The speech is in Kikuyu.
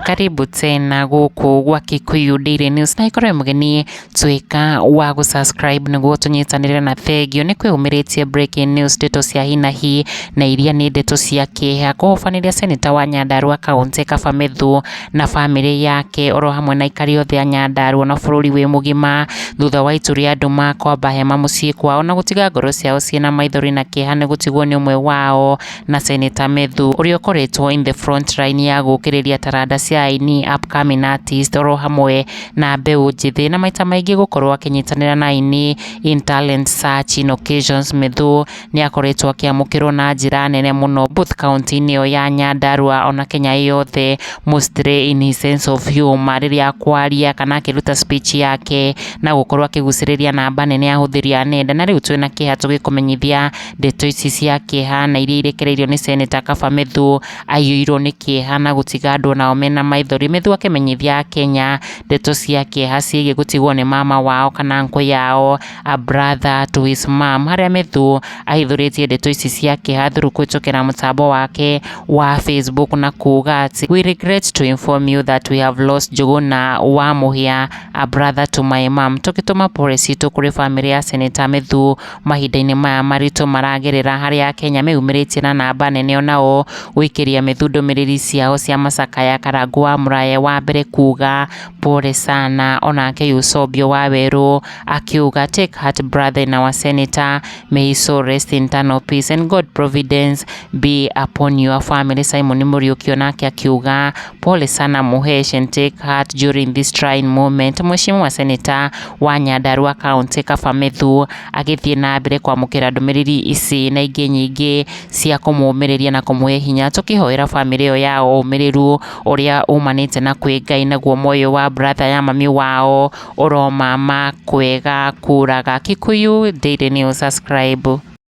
Karibu tena gũkũ gwa Kikuyu Daily News, na ikorwo mũgeni tuĩka wa gũ-subscribe nĩguo tũnyitanĩre. Na thengio nĩ kwĩyumĩrĩtie breaking news, ndeto cia hinahi na iria nĩ ndeto cia kĩeha kũhobanĩria seneta wa Nyandarua County Kaba Methu na bamĩrĩ yake, oro hamwe na aikari othe a Nyandarua na bũrũri wĩ mũgima, thutha wa itu rĩa andũ makwamba hema mũciĩ kwao na gũtiga ngoro ciao ciĩna maithori na kĩeha nĩ gũtigwo nĩ ũmwe wao. Na Senator Methu, ũrĩa ũkoretwo in the front line ya gũkĩrĩria taranda cia aini, upcoming artist, oro hamwe na mbeũ njĩthĩ, na maita maingĩ gũkorwo akĩnyitanĩra na aini in talent search in occasions. Methu nĩ akoretwo akĩamũkĩrwo na njĩra nene mũno both county-inĩ ĩyo ya Nyandarua ona Kenya yothe, mostly in his sense of humor rĩrĩa akwaria kana akĩruta speech yake na gũkorwo akĩgucĩrĩria namba nene ya ahũthĩri a nenda. Na rĩu twĩna kĩeha tũgĩkũmenyithia ndeto ici cia kĩeha na iria irekereirio nĩ Senator Kaba Methu, aiyũirwo nĩ kĩeha na gũtiga andũ nao mena maithori. Methu akĩmenyithia Akenya ndeto cia kĩeha ciĩgiĩ gũtigwo nĩ mama wao kana uncle yao, a brother to his mom, harĩa Methu ahithũrĩtie ndeto ici cia kĩeha through kũhĩtũkĩra mũtambo wake wa Facebook na kuga atĩ, "We regret to inform you that we have lost Njuguna wa Mũhĩa, a brother to my mom. Tũgĩtũma pole citũ kũrĩ bamĩrĩ ya Senator Methu mahinda-inĩ maya maritũ maragerera," harĩa Akenya meyumĩrĩtie na namba nene onao gũikĩria Methu ndũmĩrĩri ciao cia macakaya. Karangu wa Mũraya wa mbere kuga, "Pole sana." Onake Yusobio wa Werũ akiuga, "Take heart, brother and our senator. May his soul rest in eternal peace and God providence be upon your family." Simon Muriuki onake akiuga, "Pole sana Muhesh and take heart during this trying moment." Mheshimiwa Senator wa Nyandarua County Kaba Methu agĩthiĩ na mbere kwamũkĩra ndũmĩrĩri ici na ingĩ nyingĩ cia kũmũmĩrĩria na kũmũhe hinya, tũkĩhoera bamĩrĩ ĩyo yao ũmĩrĩru ũrĩa umanĩte na kwĩ Ngai, naguo moyo wa brother ya mami wao ũromama kwega kũraga. Kikuyu Daily News, subscribe.